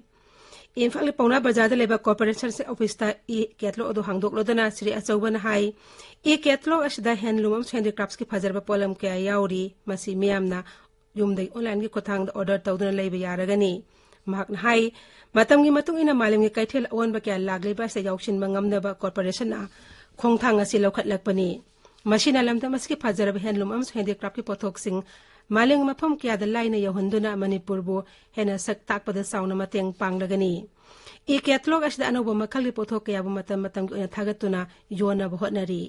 ꯏꯝꯐꯥꯜꯒꯤ ꯄꯥꯎꯅꯥ ꯕꯖꯥꯔꯗ ꯂꯩꯕ corporation office ꯇ e-catalog ꯑꯗꯨ ꯍꯥꯡꯗꯣꯛꯂꯗꯨꯅ ꯁ꯭ꯔꯤ ꯑꯆꯧꯕꯅ ꯍꯥꯏ, e-catalog ꯑꯁꯤꯗ handloom ꯑꯃꯁꯨꯡ handicrafts ꯀꯤ ꯐꯖꯔꯕ ꯄꯣꯠꯂꯝ ꯀꯌꯥ ꯌꯥꯎꯔꯤ, ꯃꯁꯤ ꯃꯤꯌꯥꯝꯅ ꯌꯨꯝꯗꯒꯤ online ꯒꯤ ꯈꯨꯠꯊꯥꯡꯗ order ꯇꯧꯗꯨꯅ ꯂꯩꯕ ꯌꯥꯔꯒꯅꯤ꯫ ꯃꯍꯥꯛꯅ ꯍꯥꯏ, ꯃꯇꯝꯒꯤ ꯃꯇꯨꯡ ꯏꯟꯅ ꯃꯥꯂꯦꯝꯒꯤ ꯀꯩꯊꯦꯜ ꯑꯑꯣꯟꯕ ꯀꯌꯥ ꯂꯥꯛꯂꯤꯕ ꯑꯁꯤꯗ ꯌꯥꯎꯁꯤꯟꯕ ꯉꯝꯅꯕ corporation ꯅ ꯈꯣꯡꯊꯥꯡ ꯑꯁꯤ ꯂꯧꯈꯠꯂꯛꯄꯅꯤ꯫ ꯃꯁꯤꯅ ꯂꯝꯗꯝ ꯑꯁꯤꯒꯤ ꯐꯖꯔꯕ handloom ꯑꯃꯁꯨꯡ handicraft ꯀꯤ ꯄꯣꯠꯊꯣꯛꯁꯤꯡ ꯃꯥꯂꯦꯝꯒꯤ ꯃꯐꯝ ꯀꯌꯥꯗ ꯂꯥꯏꯅ ꯌꯧꯍꯟꯗꯨꯅ ꯃꯅꯤꯄꯨꯔꯕꯨ ꯍꯦꯟꯅ ꯁꯛ ꯇꯥꯛꯄꯗ ꯆꯥꯎꯅ ꯃꯇꯦꯡ ꯄꯥꯡꯂꯒꯅꯤ꯫ E-catalog ꯑꯁꯤꯗ ꯑꯅꯧꯕ ꯃꯈꯜꯒꯤ ꯄꯣꯠꯊꯣꯛ ꯀꯌꯥꯕꯨ ꯃꯇꯝ ꯃꯇꯝꯒꯤ ꯑꯣꯏꯅ ꯊꯥꯒꯠꯇꯨꯅ ꯌꯣꯟꯅꯕ ꯍꯣꯠꯅꯔꯤ꯫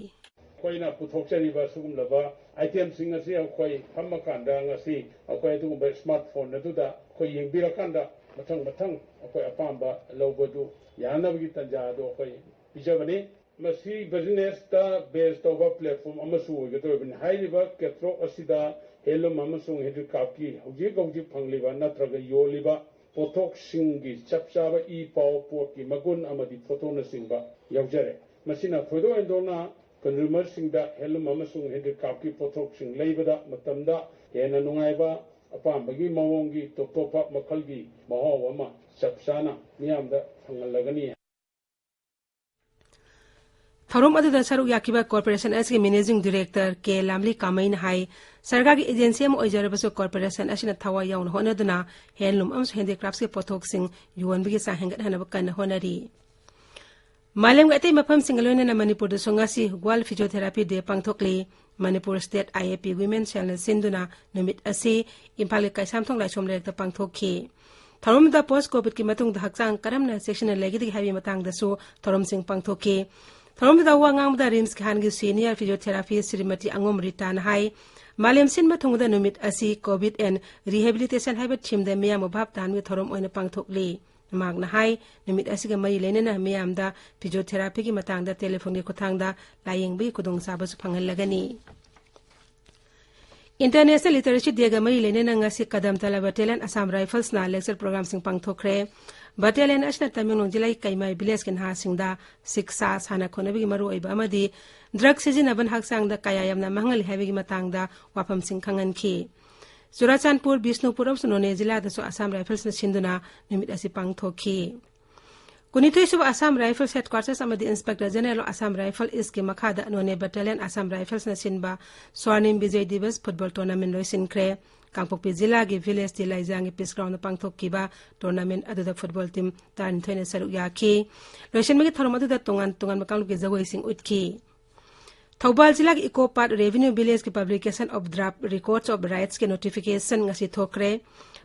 ꯑꯩꯈꯣꯏꯅ ꯄꯨꯊꯣꯛꯆꯔꯤꯕ ꯁꯤꯒꯨꯝꯂꯕ item ꯁꯤꯡ ꯑꯁꯤ ꯑꯩꯈꯣꯏ ꯐꯝꯃꯀꯥꯟꯗ ꯉꯁꯤ ꯑꯩꯈꯣꯏ ꯑꯗꯨꯒꯨꯝꯕ smart phone ꯑꯗꯨꯗ ꯑꯩꯈꯣꯏ ꯌꯦꯡꯕꯤꯔꯀꯥꯟꯗ ꯃꯊꯪ ꯃꯊꯪ ꯑꯩꯈꯣꯏ ꯑꯄꯥꯝꯕ ꯂꯧꯕꯗꯨ ꯌꯥꯅꯕꯒꯤ ꯇꯥꯟꯖꯥ ꯑꯗꯨ ꯑꯩꯈꯣꯏ ꯄꯤꯖꯕꯅꯤ꯫ ꯃꯁꯤ business ꯇ base ꯇꯧꯕ platform ꯑꯃꯁꯨ ꯑꯣꯏꯒꯗꯧꯔꯤꯕꯅꯤ꯫ ꯍꯥꯏꯔꯤꯕ catalog ꯑꯁꯤꯗ handloom ꯑꯃꯁꯨꯡ handicraft ꯀꯤ ꯍꯧꯖꯤꯛ ꯍꯧꯖꯤꯛ ꯐꯪꯂꯤꯕ ꯅꯠꯇ꯭ꯔꯒ ꯌꯣꯜꯂꯤꯕ ꯄꯣꯠꯊꯣꯛꯁꯤꯡꯒꯤ ꯆꯞ ꯆꯥꯕ ꯏ ꯄꯥꯎ, ꯄꯣꯠꯀꯤ ꯃꯒꯨꯟ ꯑꯃꯗꯤ photo ꯅꯆꯤꯡꯕ ꯌꯥꯎꯖꯔꯦ꯫ ꯃꯁꯤꯅ ꯊꯣꯏꯗꯣꯛ ꯍꯦꯟꯗꯣꯛꯅ consumer ꯁꯤꯡꯗ handloom ꯑꯃꯁꯨꯡ handicraft ꯀꯤ ꯄꯣꯠꯊꯣꯛꯁꯤꯡ ꯂꯩꯕꯗ ꯃꯇꯝꯗ ꯍꯦꯟꯅ ꯅꯨꯡꯉꯥꯏꯕ, ꯑꯄꯥꯝꯕꯒꯤ ꯃꯑꯣꯡꯒꯤ ꯇꯣꯞ ꯇꯣꯞꯄ ꯃꯈꯜꯒꯤ ꯃꯍꯥꯎ ꯑꯃ ꯆꯞ ꯆꯥꯅ ꯃꯤꯌꯥꯝꯗ ꯐꯪꯍꯜꯂꯒꯅꯤ꯫ ꯊꯧꯔꯝ ꯑꯗꯨꯗ ꯁꯔꯨꯛ ꯌꯥꯈꯤꯕ corporation ꯑꯁꯤꯒꯤ managing director ꯀꯦ ꯂꯥꯝꯂꯤ ꯀꯥꯃꯩꯅ ꯍꯥꯏ, ꯁꯔꯀꯥꯔꯒꯤ agency ꯑꯃ ꯑꯣꯏꯖꯔꯕꯁꯨ corporation ꯑꯁꯤꯅ ꯊꯋꯥꯏ ꯌꯥꯎꯅ ꯍꯣꯠꯅꯗꯨꯅ handloom ꯑꯃꯁꯨꯡ handicrafts ꯀꯤ ꯄꯣꯠꯊꯣꯛꯁꯤꯡ ꯌꯣꯟꯕꯒꯤ ꯆꯥꯡ ꯍꯦꯟꯒꯠꯍꯟꯅꯕ ꯀꯟꯅ ꯍꯣꯠꯅꯔꯤ꯫ ꯃꯥꯂꯦꯝꯒꯤ ꯑꯇꯩ ꯃꯐꯝꯁꯤꯡꯒ ꯂꯣꯏꯅꯅ ꯃꯅꯤꯄꯨꯔꯗꯁꯨ ꯉꯁꯤ World Physiotherapy Day ꯄꯥꯡꯊꯣꯛꯂꯤ꯫ Manipur state I A P Women Cell ꯅ ꯁꯤꯟꯗꯨꯅ ꯅꯨꯃꯤꯠ ꯑꯁꯤ ꯏꯝꯐꯥꯜꯒꯤ ꯀꯩꯁꯥꯝꯊꯣꯡ ꯂꯥꯏꯁ꯭ꯔꯝ ꯂꯩꯔꯛꯇ ꯄꯥꯡꯊꯣꯛꯈꯤ꯫ ꯊꯧꯔꯝꯗꯨꯗ post covid ꯀꯤ ꯃꯇꯨꯡꯗ ꯍꯛꯆꯥꯡ ꯀꯔꯝꯅ ꯆꯦꯛꯁꯤꯟꯅ ꯂꯩꯒꯗꯒꯦ ꯍꯥꯏꯕꯒꯤ ꯃꯇꯥꯡꯗꯁꯨ ꯊꯧꯔꯝꯁꯤꯡ ꯄꯥꯡꯊꯣꯛꯈꯤ꯫ ꯊꯧꯔꯝꯗꯨꯗ ꯋꯥ ꯉꯥꯡꯕꯗ ꯔꯤꯝꯁꯀꯤ ꯍꯥꯟꯅꯒꯤ senior physiotherapist ꯁ꯭ꯔꯤꯃꯇꯤ ꯑꯉꯣꯝ ꯔꯤꯇꯥꯅ ꯍꯥꯏ, ꯃꯥꯂꯦꯝ ꯁꯤꯟꯕ ꯊꯨꯡꯅꯗ ꯅꯨꯃꯤꯠ ꯑꯁꯤ COVID and Rehabilitation ꯍꯥꯏꯕ themeꯗ ꯃꯤꯌꯥꯝꯕꯨ ꯚꯥꯞ ꯇꯥꯍꯟꯕꯒꯤ ꯊꯧꯔꯝ ꯑꯣꯏꯅ ꯄꯥꯡꯊꯣꯛꯂꯤ꯫ ꯃꯍꯥꯛꯅ ꯍꯥꯏ, ꯅꯨꯃꯤꯠ ꯑꯁꯤꯒ ꯃꯔꯤ ꯂꯩꯅꯅ ꯃꯤꯌꯥꯝꯗ physiotherapyꯒꯤ ꯃꯇꯥꯡꯗ telephoneꯒꯤ ꯈꯨꯠꯊꯥꯡꯗ ꯂꯥꯌꯦꯡꯕꯒꯤ ꯈꯨꯗꯣꯡꯆꯥꯕꯁꯨ ꯐꯪꯍꯜꯂꯒꯅꯤ꯫ International Literacy Dayꯒ ꯃꯔꯤ ꯂꯩꯅꯅ ꯉꯁꯤ ꯀꯗꯝ ꯇꯂꯥ Battalion Assam Riflesꯅ lecture programmeꯁꯤꯡ ꯄꯥꯡꯊꯣꯛꯈ꯭ꯔꯦ꯫ Battalion ꯑꯁꯤꯅ ꯇꯃꯦꯡꯂꯣꯡ ꯖꯤꯂꯥꯒꯤ ꯀꯩꯃꯥꯏ villageꯀꯤ ꯅꯍꯥꯁꯤꯡꯗ ꯁꯤꯛꯁꯥ, ꯁꯥꯟꯅ ꯈꯣꯠꯅꯕꯒꯤ ꯃꯔꯨꯑꯣꯏꯕ ꯑꯃꯗꯤ drug ꯁꯤꯖꯤꯟꯅꯕꯅ ꯍꯛꯆꯥꯡꯗ ꯀꯌꯥ ꯌꯥꯝꯅ ꯃꯥꯡꯍꯜꯂꯤ ꯍꯥꯏꯕꯒꯤ ꯃꯇꯥꯡꯗ ꯋꯥꯐꯝꯁꯤꯡ ꯈꯪꯍꯟꯈꯤ꯫ ꯆꯨꯔꯥꯆꯥꯟꯄꯨꯔ, ꯕꯤꯁꯅꯨꯄꯨꯔ ꯑꯃꯁꯨꯡ ꯅꯣꯅꯦ ꯖꯤꯂꯥꯗꯁꯨ Assam Riflesꯅ ꯁꯤꯟꯗꯨꯅ ꯅꯨꯃꯤꯠ ꯑꯁꯤ ꯄꯥꯡꯊꯣꯛꯈꯤ꯫ ꯀꯨꯟꯅꯤꯊꯣꯏꯁꯨꯕ Assam Rifles Headquarters ꯑꯃꯗꯤ Inspector General of Assam Rifle Eastꯀꯤ ꯃꯈꯥꯗ ꯅꯣꯅꯦ Battalion Assam Riflesꯅ ꯁꯤꯟꯕ Swarnim Vijay Diwas football tournament ꯂꯣꯏꯁꯤꯟꯈ꯭ꯔꯦ꯫ ꯀꯥꯡꯄꯣꯛꯄꯤ ꯖꯤꯂꯥꯒꯤ village ꯗꯤ ꯂꯥꯏꯖꯥꯡꯒꯤ peace groundꯗ ꯄꯥꯡꯊꯣꯛꯈꯤꯕ tournament ꯑꯗꯨꯗ football team ꯇꯔꯥꯅꯤꯊꯣꯏꯅ ꯁꯔꯨꯛ ꯌꯥꯈꯤ꯫ ꯂꯣꯏꯁꯤꯟꯕꯒꯤ ꯊꯧꯔꯝ ꯑꯗꯨꯗ ꯇꯣꯉꯥꯟ ꯇꯣꯉꯥꯟꯕ ꯀꯥꯡꯂꯨꯞꯀꯤ ꯖꯒꯣꯏꯁꯤꯡ ꯎꯠꯈꯤ꯫ ꯊꯧꯕꯥꯜ ꯖꯤꯂꯥꯒꯤ Eco Park Revenue Villageꯀꯤ publication of draft records of rightsꯀꯤ notification ꯉꯁꯤ ꯊꯣꯛꯈ꯭ꯔꯦ꯫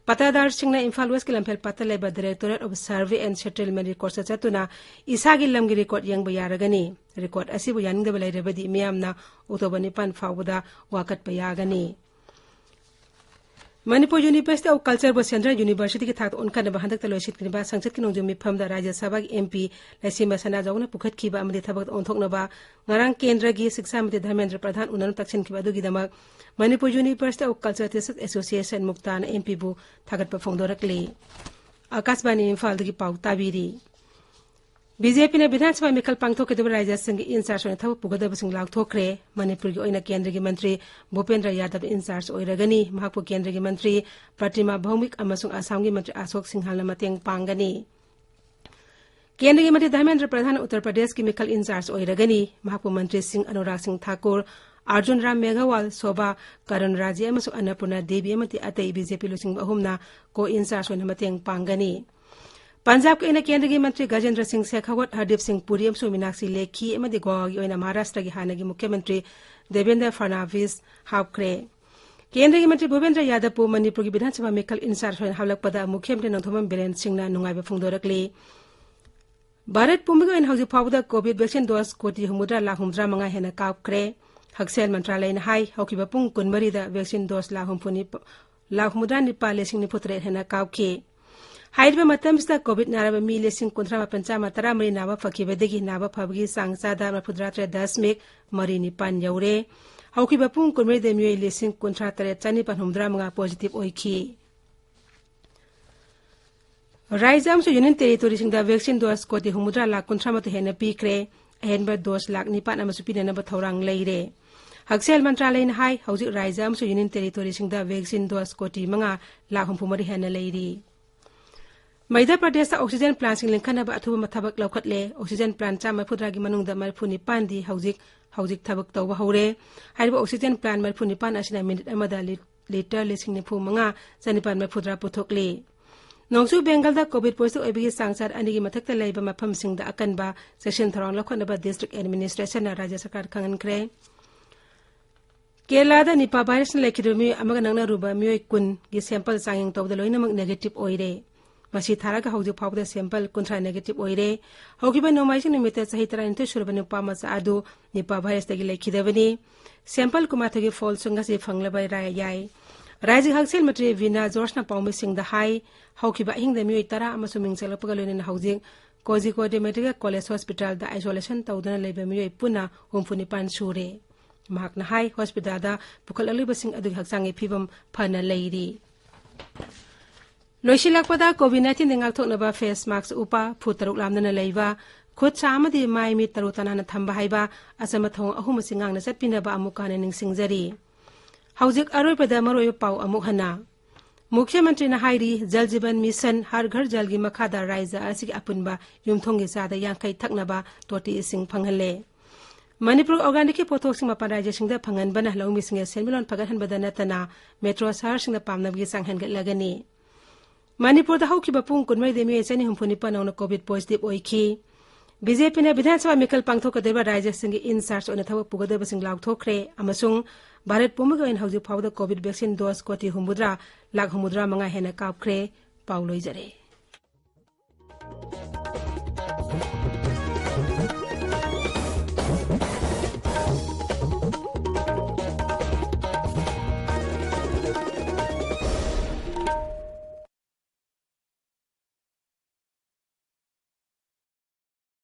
ꯄꯠꯇꯥꯗꯥꯔꯁꯤꯡꯅ ꯏꯝꯐꯥꯜ Westꯀꯤ ꯂꯝꯐꯦꯜ ꯄꯥꯠꯇ ꯂꯩꯕ Directorate of Survey and Settlement Recordsꯇ ꯆꯠꯇꯨꯅ ꯏꯁꯥꯒꯤ ꯂꯝꯒꯤ record ꯌꯦꯡꯕ ꯌꯥꯔꯒꯅꯤ꯫ Record ꯑꯁꯤꯕꯨ ꯌꯥꯅꯤꯡꯗꯕ ꯂꯩꯔꯕꯗꯤ ꯃꯤꯌꯥꯝꯅ October ꯅꯤꯄꯥꯟ ꯐꯥꯎꯕꯗ ꯋꯥꯀꯠꯄ ꯌꯥꯒꯅꯤ꯫ ꯃꯅꯤꯄꯨꯔ University of Cultureꯕꯨ Central Universityꯒꯤ ꯊꯥꯛꯇ ꯑꯣꯟꯈꯠꯅꯕ ꯍꯟꯗꯛꯇ ꯂꯣꯏꯁꯤꯟꯈꯤꯕ ꯁꯪꯁꯠꯀꯤ ꯅꯣꯡꯖꯨ ꯃꯤꯐꯝꯗ ꯔꯥꯖ꯭ꯌ ꯁꯚꯥꯒꯤ MP ꯂꯩꯁꯦꯝꯕ ꯁꯅꯥꯖꯥꯎꯅ ꯄꯨꯈꯠꯈꯤꯕ ꯑꯃꯗꯤ ꯊꯕꯛꯇ ꯑꯣꯟꯊꯣꯛꯅꯕ ꯉꯔꯥꯡ ꯀꯦꯟꯗ꯭ꯔꯒꯤ ꯁꯤꯛꯁꯥ ꯃꯟꯇ꯭ꯔꯤ ꯙꯔꯃꯦꯟꯗ꯭ꯔ ꯄ꯭ꯔꯙꯥꯟ ꯎꯅꯅ ꯇꯛꯁꯤꯟꯈꯤꯕ ꯑꯗꯨꯒꯤꯗꯃꯛ Manipur University of Culture Teachers Association ꯃꯨꯛꯇꯥꯅ MPꯕꯨ ꯊꯥꯒꯠꯄ ꯐꯣꯡꯗꯣꯔꯛꯂꯤ꯫ ꯑꯥꯀꯥꯁꯕꯥꯅꯤ ꯏꯝꯐꯥꯜꯗꯒꯤ ꯄꯥꯎ ꯇꯥꯕꯤꯔꯤ꯫ BJPꯅ ꯕꯤꯙꯥꯟ ꯁꯚꯥ ꯃꯤꯈꯜ ꯄꯥꯡꯊꯣꯛꯀꯗꯕ ꯔꯥꯖ꯭ꯌꯁꯤꯡꯒꯤ in charge ꯑꯣꯏꯅ ꯊꯕꯛ ꯄꯨꯒꯗꯕꯁꯤꯡ ꯂꯥꯎꯊꯣꯛꯈ꯭ꯔꯦ꯫ ꯃꯅꯤꯄꯨꯔꯒꯤ ꯑꯣꯏꯅ ꯀꯦꯟꯗ꯭ꯔꯒꯤ ꯃꯟꯇ꯭ꯔꯤ ꯚꯨꯄꯦꯟꯗ꯭ꯔ ꯌꯥꯗꯕ in charge ꯑꯣꯏꯔꯒꯅꯤ꯫ ꯃꯍꯥꯛꯄꯨ ꯀꯦꯟꯗ꯭ꯔꯒꯤ ꯃꯟꯇ꯭ꯔꯤ ꯄ꯭ꯔꯇꯤꯃꯥ ꯚꯧꯃꯤꯛ ꯑꯃꯁꯨꯡ ꯑꯁꯥꯝꯒꯤ ꯃꯟꯇ꯭ꯔꯤ ꯑꯁꯣꯛ ꯁꯤꯡꯍꯜꯅ ꯃꯇꯦꯡ ꯄꯥꯡꯒꯅꯤ꯫ ꯀꯦꯟꯗ꯭ꯔꯒꯤ ꯃꯟꯇ꯭ꯔꯤ ꯙꯔꯃꯦꯟꯗ꯭ꯔ ꯄ꯭ꯔꯙꯥꯟ ꯎꯠꯇꯔ ꯄ꯭ꯔꯗꯦꯁꯀꯤ ꯃꯤꯈꯜ in charge ꯑꯣꯏꯔꯒꯅꯤ꯫ ꯃꯍꯥꯛꯄꯨ ꯃꯟꯇ꯭ꯔꯤꯁꯤꯡ ꯑꯅꯨꯔꯥꯒ ꯁꯤꯡ ꯊꯥꯀꯨꯔ, ꯑꯔꯖꯨꯟ ꯔꯥꯝ ꯃꯦꯘꯋꯥꯜ, ꯁꯣꯚꯥ ꯀꯔꯟ ꯔꯥꯖꯦ ꯑꯃꯁꯨꯡ ꯑꯟꯅꯄꯨꯔꯅꯥ ꯗꯦꯕꯤ ꯑꯃꯗꯤ ꯑꯇꯩ BJP ꯂꯨꯆꯤꯡꯕ ꯑꯍꯨꯝꯅ co in charge ꯑꯣꯏꯅ ꯃꯇꯦꯡ ꯄꯥꯡꯒꯅꯤ꯫ ꯄꯟꯖꯥꯕꯀꯤ ꯑꯣꯏꯅ ꯀꯦꯟꯗ꯭ꯔꯒꯤ ꯃꯟꯇ꯭ꯔꯤ ꯒꯖꯦꯟꯗ꯭ꯔ ꯁꯤꯡ ꯁꯦꯈꯥꯋꯠ, ꯍꯔꯗꯤꯞ ꯁꯤꯡ ꯄꯨꯔꯤ ꯑꯃꯁꯨꯡ ꯃꯤꯅꯥꯛꯁꯤ ꯂꯦꯈꯤ ꯑꯃꯗꯤ ꯒꯣꯋꯥꯒꯤ ꯑꯣꯏꯅ ꯃꯍꯥꯔꯥꯁꯇ꯭ꯔꯒꯤ ꯍꯥꯟꯅꯒꯤ ꯃꯨꯈ꯭ꯌ ꯃꯟꯇ꯭ꯔꯤ ꯗꯦꯕꯦꯟꯗ꯭ꯔ ꯐꯔꯅꯥꯚꯤꯁ ꯍꯥꯞꯈ꯭ꯔꯦ꯫ ꯀꯦꯟꯗ꯭ꯔꯒꯤ ꯃꯟꯇ꯭ꯔꯤ ꯚꯨꯄꯦꯟꯗ꯭ꯔ ꯌꯥꯗꯕꯄꯨ ꯃꯅꯤꯄꯨꯔꯒꯤ ꯕꯤꯙꯥꯟ ꯁꯚꯥ ꯃꯤꯈꯜ in charge ꯑꯣꯏꯅ ꯍꯥꯞꯂꯛꯄꯗ ꯃꯨꯈ꯭ꯌ ꯃꯟꯇ꯭ꯔꯤ ꯅꯣꯡꯊꯣꯝꯕꯝ ꯕꯤꯔꯦꯟ ꯁꯤꯡꯅ ꯅꯨꯡꯉꯥꯏꯕ ꯐꯣꯡꯗꯣꯔꯛꯂꯤ꯫ ꯚꯥꯔꯠ ꯄꯨꯝꯕꯒꯤ ꯑꯣꯏꯅ ꯍꯧꯖꯤꯛ ꯐꯥꯎꯕꯗ COVID vaccine dose ꯀꯣꯇꯤ ꯍꯨꯝꯐꯨꯇꯔꯥ ꯂꯥꯈ ꯍꯨꯝꯐꯨꯇꯔꯥ ꯃꯉꯥ ꯍꯦꯟꯅ ꯀꯥꯞꯈ꯭ꯔꯦ꯫ ꯍꯛꯁꯦꯜ ꯃꯟꯇ꯭ꯔꯥꯂꯌꯅ ꯍꯥꯏ, ꯍꯧꯈꯤꯕ ꯄꯨꯡ ꯀꯨꯟꯃꯔꯤꯗ vaccine dose ꯂꯥꯈ ꯍꯨꯝꯐꯨ ꯅꯤꯄꯥ-, ꯂꯥꯈ ꯍꯨꯝꯐꯨꯇꯔꯥ ꯅꯤꯄꯥꯜ ꯂꯤꯁꯤꯡ ꯅꯤꯐꯨ ꯇꯔꯦꯠ ꯍꯦꯟꯅ ꯀꯥꯞꯈꯤ꯫ ꯍꯥꯏꯔꯤꯕ ꯃꯇꯝꯁꯤꯗ COVID ꯅꯥꯔꯕ ꯃꯤ ꯂꯤꯁꯤꯡ ꯀꯨꯟꯊ꯭ꯔꯥ ꯃꯥꯄꯟ ꯆꯥꯝꯃ ꯇꯔꯥꯃꯔꯤ ꯅꯥꯕ ꯐꯈꯤꯕꯗꯒꯤ ꯅꯥꯕ ꯐꯕꯒꯤ ꯆꯥꯡ ꯆꯥꯗ ꯃꯔꯤꯐꯨꯇꯔꯥ ꯇꯔꯦꯠ ꯗꯁꯃꯤꯛ ꯃꯔꯤ ꯅꯤꯄꯥꯟ ꯌꯧꯔꯦ꯫ ꯍꯧꯈꯤꯕ ꯄꯨꯡ ꯀꯨꯟꯃꯔꯤꯗ ꯃꯤꯑꯣꯏ ꯂꯤꯁꯤꯡ ꯀꯨꯟꯊ꯭ꯔꯥ ꯇꯔꯦꯠ ꯆꯥꯅꯤꯄꯥꯟ ꯍꯨꯝꯐꯨꯇꯔꯥ ꯃꯉꯥ positive ꯑꯣꯏꯈꯤ꯫ ꯔꯥꯖ꯭ꯌ ꯑꯃꯁꯨꯡ Union Territoryꯁꯤꯡꯗ vaccine dose ꯀꯣꯇꯤ ꯍꯨꯝꯐꯨꯇꯔꯥ ꯂꯥꯈ ꯀꯨꯟꯊ꯭ꯔꯥ ꯃꯥꯊꯣꯏ ꯍꯦꯟꯅ ꯄꯤꯈ꯭ꯔꯦ꯫ ꯑꯍꯦꯟꯕ dose ꯂꯥꯈ ꯅꯤꯄꯥꯟ ꯑꯃꯁꯨ ꯄꯤꯅꯅꯕ ꯊꯧꯔꯥꯡ ꯂꯩꯔꯦ꯫ ꯍꯛꯁꯦꯜ ꯃꯟꯇ꯭ꯔꯥꯂꯌꯅ ꯍꯥꯏ, ꯍꯧꯖꯤꯛ ꯔꯥꯖ꯭ꯌ ꯑꯃꯁꯨꯡ Union Territoryꯁꯤꯡꯗ vaccine dose ꯀꯣꯇꯤ ꯃꯉꯥ ꯂꯥꯈ ꯍꯨꯝꯐꯨ ꯃꯔꯤ ꯍꯦꯟꯅ ꯂꯩꯔꯤ꯫ ꯃꯙ꯭ꯌ ꯄ꯭ꯔꯗꯦꯁꯇ oxygen plantꯁꯤꯡ ꯂꯤꯡꯈꯠꯅꯕ ꯑꯊꯨꯕ ꯊꯕꯛ ꯂꯧꯈꯠꯂꯦ꯫ Oxygen plant ꯆꯥꯝꯃ ꯃꯔꯤꯐꯨꯇꯔꯥꯒꯤ ꯃꯅꯨꯡꯗ ꯃꯔꯤꯐꯨ ꯅꯤꯄꯥꯟꯗꯤ ꯍꯧꯖꯤꯛ, ꯍꯧꯖꯤꯛ ꯊꯕꯛ ꯇꯧꯕ ꯍꯧꯔꯦ꯫ ꯍꯥꯏꯔꯤꯕ oxygen plant ꯃꯔꯤꯐꯨ ꯅꯤꯄꯥꯟ ꯑꯁꯤꯅ minute ꯑꯃꯗ lit-, litre ꯂꯤꯁꯤꯡ ꯅꯤꯐꯨ ꯃꯉꯥ ꯆꯥꯅꯤꯄꯥꯟ ꯃꯔꯤꯐꯨꯇꯔꯥ ꯄꯨꯊꯣꯛꯂꯤ꯫ ꯅꯣꯡꯆꯨꯞ ꯕꯦꯡꯒꯜꯗ COVID positive ꯑꯣꯏꯕꯒꯤ ꯆꯥꯡꯆꯠ ꯑꯅꯤꯒꯤ ꯃꯊꯛꯇ ꯂꯩꯕ ꯃꯐꯝꯁꯤꯡꯗ ꯑꯀꯟꯕ ꯆꯦꯛꯁꯤꯟ ꯊꯧꯔꯥꯡ ꯂꯧꯈꯠꯅꯕ district administrationꯅ ꯔꯥꯖ꯭ꯌ ꯁꯔꯀꯥꯔ ꯈꯪꯍꯟꯈ꯭ꯔꯦ꯫ ꯀꯦꯔꯂꯥꯗ Nipah virusꯅ ꯂꯩꯈꯤꯗꯕ ꯃꯤꯑꯣꯏ ꯑꯃꯒ ꯅꯛꯅꯔꯨꯕ ꯃꯤꯑꯣꯏ ꯀꯨꯟꯒꯤ sample ꯆꯥꯡꯌꯦꯡ ꯇꯧꯕꯗ ꯂꯣꯏꯅꯃꯛ negative ꯑꯣꯏꯔꯦ꯫ ꯃꯁꯤ ꯊꯥꯔꯒ ꯍꯧꯖꯤꯛ ꯐꯥꯎꯕꯗ sample ꯀꯨꯟꯊ꯭ꯔꯥ negative ꯑꯣꯏꯔꯦ꯫ ꯍꯧꯈꯤꯕ ꯅꯣꯡꯃꯥꯏꯖꯤꯡ ꯅꯨꯃꯤꯠꯇ ꯆꯍꯤ ꯇꯔꯥꯅꯤꯊꯣꯏ ꯁꯨꯔꯕ ꯅꯨꯄꯥ ꯃꯆꯥ ꯑꯗꯨ Nipah virusꯇꯒꯤ ꯂꯩꯈꯤꯗꯕꯅꯤ꯫ Sample ꯀꯨꯟꯃꯥꯊꯣꯏꯒꯤ ꯐꯣꯜꯁꯨ ꯉꯁꯤ ꯐꯪꯂꯕ ꯌꯥꯏ꯫ ꯔꯥꯖ꯭ꯌꯒꯤ ꯍꯛꯁꯦꯜ ꯃꯟꯇ꯭ꯔꯤ ꯕꯤꯅꯥ ꯖꯣꯔꯖꯅ ꯄꯥꯎꯃꯤꯁꯤꯡꯗ ꯍꯥꯏ, ꯍꯧꯈꯤꯕ ꯑꯍꯤꯡꯗ ꯃꯤꯑꯣꯏ ꯇꯔꯥ ꯑꯃꯁꯨ ꯃꯤꯡ ꯆꯜꯂꯛꯄꯒ ꯂꯣꯏꯅꯅ ꯍꯧꯖꯤꯛ ꯀꯣꯖꯤꯀꯣꯗꯦ ꯃꯦꯗꯤꯀꯦꯜ ꯀꯣꯂꯦꯖ ꯍꯣꯁꯄꯤꯇꯥꯜꯗ isolation ꯇꯧꯗꯨꯅ ꯂꯩꯕ ꯃꯤꯑꯣꯏ ꯄꯨꯟꯅ ꯍꯨꯝꯐꯨ ꯅꯤꯄꯥꯟ ꯁꯨꯔꯦ꯫ ꯃꯍꯥꯛꯅ ꯍꯥꯏ, ꯍꯣꯁꯄꯤꯇꯥꯜꯗ ꯄꯨꯈꯠꯂꯛꯂꯤꯕꯁꯤꯡ ꯑꯗꯨꯒꯤ ꯍꯛꯆꯥꯡꯒꯤ ꯐꯤꯕꯝ ꯐꯅ ꯂꯩꯔꯤ꯫ ꯂꯣꯏꯁꯤꯜꯂꯛꯄꯗ, COVID nineteenꯗꯒꯤ ꯉꯥꯛꯊꯣꯛꯅꯕ face mask ꯎꯞꯄ, ꯐꯨꯠ ꯇꯔꯨꯛ ꯂꯥꯞꯅꯅ ꯂꯩꯕ, ꯈꯨꯠ ꯁꯥ ꯑꯃꯗꯤ ꯃꯥꯏ ꯃꯤꯠ ꯇꯔꯨ ꯇꯅꯥꯟꯅ ꯊꯝꯕ ꯍꯥꯏꯕ ꯑꯆꯝꯕ ꯊꯧꯑꯣꯡ ꯑꯍꯨꯝ ꯑꯁꯤ ꯉꯥꯛꯅ ꯆꯠꯄꯤꯅꯕ ꯑꯃꯨꯛꯀ ꯍꯟꯅ ꯅꯤꯡꯁꯤꯡꯖꯔꯤ꯫ ꯍꯧꯖꯤꯛ ꯑꯔꯣꯏꯕꯗ ꯃꯔꯨꯑꯣꯏꯕ ꯄꯥꯎ ꯑꯃꯨꯛ ꯍꯟꯅ꯫ ꯃꯨꯈ꯭ꯌ ꯃꯟꯇ꯭ꯔꯤꯅ ꯍꯥꯏꯔꯤ, ꯖꯜ ꯖꯤꯕꯟ ꯃꯤꯁꯟ ꯍꯔ ꯘꯔ ꯖꯜꯒꯤ ꯃꯈꯥꯗ ꯔꯥꯖ꯭ꯌ ꯑꯁꯤꯒꯤ ꯑꯄꯨꯟꯕ ꯌꯨꯝꯊꯣꯡꯒꯤ ꯆꯥꯗ ꯌꯥꯡꯈꯩ ꯊꯛꯅꯕ ꯇꯣꯇꯤ ꯏꯁꯤꯡ ꯐꯪꯍꯜꯂꯦ꯫ ꯃꯅꯤꯄꯨꯔ organicꯀꯤ ꯄꯣꯠꯊꯣꯛꯁꯤꯡ ꯃꯄꯥꯟ ꯔꯥꯖ꯭ꯌꯁꯤꯡꯗ ꯐꯪꯍꯟꯕꯅ ꯂꯧꯃꯤꯁꯤꯡꯒꯤ ꯁꯦꯟꯃꯤꯠꯂꯣꯟ ꯐꯒꯠꯍꯟꯕꯗ ꯅꯠꯇꯅ metro ꯁꯍꯔꯁꯤꯡꯗ ꯄꯥꯝꯅꯕꯒꯤ ꯆꯥꯡ ꯍꯦꯟꯒꯠꯂꯒꯅꯤ꯫ ꯃꯅꯤꯄꯨꯔꯗ ꯍꯧꯈꯤꯕ ꯄꯨꯡ ꯀꯨꯟꯃꯔꯤꯗ ꯃꯤꯑꯣꯏ ꯆꯅꯤ ꯍꯨꯝꯐꯨ ꯅꯤꯄꯥꯟ ꯅꯧꯅ COVID positive ꯑꯣꯏꯈꯤ꯫ BJPꯅ ꯕꯤꯙꯥꯟ ꯁꯚꯥ ꯃꯤꯈꯜ ꯄꯥꯡꯊꯣꯛꯀꯗꯧꯔꯤꯕ ꯔꯥꯖ꯭ꯌꯁꯤꯡꯒꯤ in charge ꯑꯣꯏꯅ ꯊꯕꯛ ꯄꯨꯒꯗꯕꯁꯤꯡ ꯂꯥꯎꯊꯣꯛꯈ꯭ꯔꯦ ꯑꯃꯁꯨꯡ ꯚꯥꯔꯠ ꯄꯨꯝꯕꯒꯤ ꯑꯣꯏꯅ ꯍꯧꯖꯤꯛ ꯐꯥꯎꯕꯗ COVID vaccine dose ꯀꯣꯇꯤ ꯍꯨꯝꯐꯨꯇꯔꯥ ꯂꯥꯈ ꯍꯨꯝꯐꯨꯇꯔꯥ ꯃꯉꯥ ꯍꯦꯟꯅ ꯀꯥꯞꯈ꯭ꯔꯦ꯫ ꯄꯥꯎ ꯂꯣꯏꯖꯔꯦ꯫